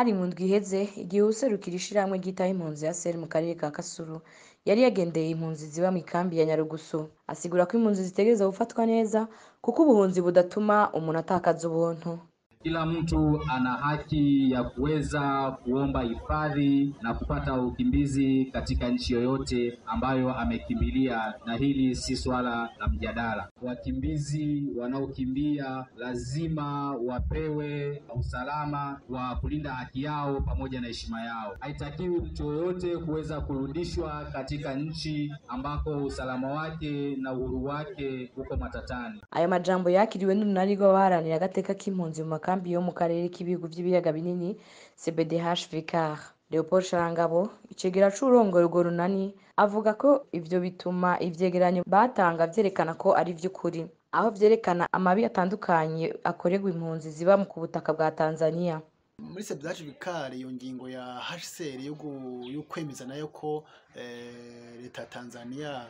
Hari mu ndwi iheze igihe uwuserukira ishirahamwe ryitaho impunzi HCR mu karere ka Kasulu yari yagendeye impunzi ziba mw'ikambi ya Nyarugusu. Asigura ko impunzi zitegerezwa gufatwa neza kuko ubuhunzi budatuma umuntu atakaza ubuntu. Kila mtu ana haki ya kuweza kuomba hifadhi na kupata ukimbizi katika nchi yoyote ambayo amekimbilia, na hili si swala la mjadala. Wakimbizi wanaokimbia lazima wapewe usalama wa kulinda haki yao pamoja na heshima yao. Haitakiwi mtu yoyote kuweza kurudishwa katika nchi ambako usalama wake na uhuru wake uko matatani. Ayo majambo yakiriwe n'urunani rw'abaharanira agateka k'impunzi mu makambi yo mu karere k'ibihugu vy'ibiyaga binini CBDH Vicar. Leopold Sharangabo, icegera c'uwurongoye urwo runani, avuga ko ivyo bituma ivyegeranyo batanga vyerekana ko ari ivy'ukuri, aho vyerekana amabi atandukanye akorerwa impunzi ziba ku butaka bwa Tanzania. Muri CBDH Vicar, iyo ngingo ya HCR yo kwemeza nayo ko leta ya Tanzania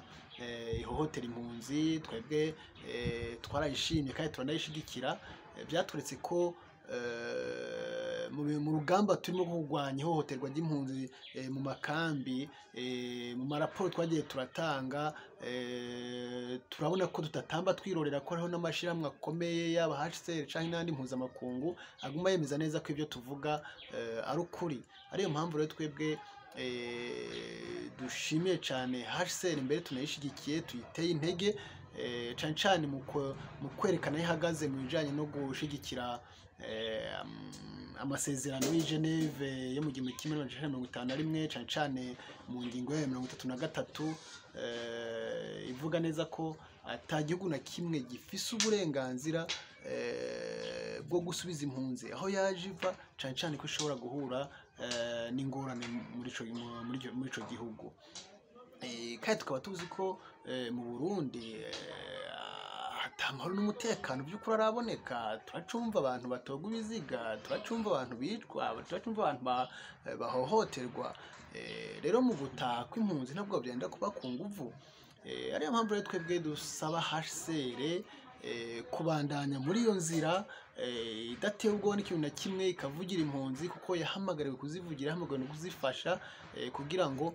ihohotera impunzi, twebwe twarayishimye kandi turanayishigikira. Vyaturetse ko mu rugamba turimo kurwanya ihohoterwa ry'impunzi mu makambi, mu maraporo twagiye turatanga, turabona ko tudatamba twirorera, ko hariho n'amashirahamwe akomeye, yaba HCR canke n'ayandi mpuzamakungu, aguma yemeza neza ko ivyo tuvuga ari ukuri. Ariyo mpamvu rero twebwe dushimiye cane HCR, mbere tunayishigikiye, tuyiteye intege, cane cane mu kwerekana aho ihagaze mu bijanye no gushigikira amasezerano y'i Geneve yo mu 1951, cane cane mu ngingo yayo 33, ivuga neza ko ata gihugu na kimwe gifise uburenganzira bwo gusubiza impunzi aho yaje iva, cane cane ko ishobora guhura n'ingorane muri ico gihugu. Kandi tukaba tuzi ko mu Burundi ata mahoro n'umutekano vy'ukuri araboneka. Turacumva abantu batorwa ibiziga, turacumva abantu bicwa, turacumva abantu bahohoterwa. Rero mu gutaha kw'impunzi ntabwo vyenda kuba ku nguvu. Ariyo mpamvu rero twebwe dusaba HCR kubandanya muri iyo nzira idatewe ubwoba n'ikintu na kimwe, ikavugira impunzi kuko yahamagariwe kuzivugira, yahamagariwe kuzifasha, kugira ngo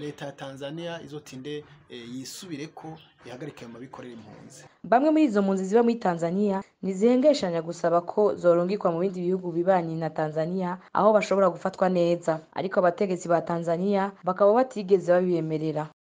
leta ya Tanzania izotinde yisubireko, ihagarike ayo mabi ikorera impunzi. Bamwe muri izo mpunzi ziba muri Tanzania ntizihengeshanya gusaba ko zorungikwa mu bindi bihugu bibanyi na Tanzania aho bashobora gufatwa neza, ariko abategetsi ba Tanzania bakaba batigeze babibemerera.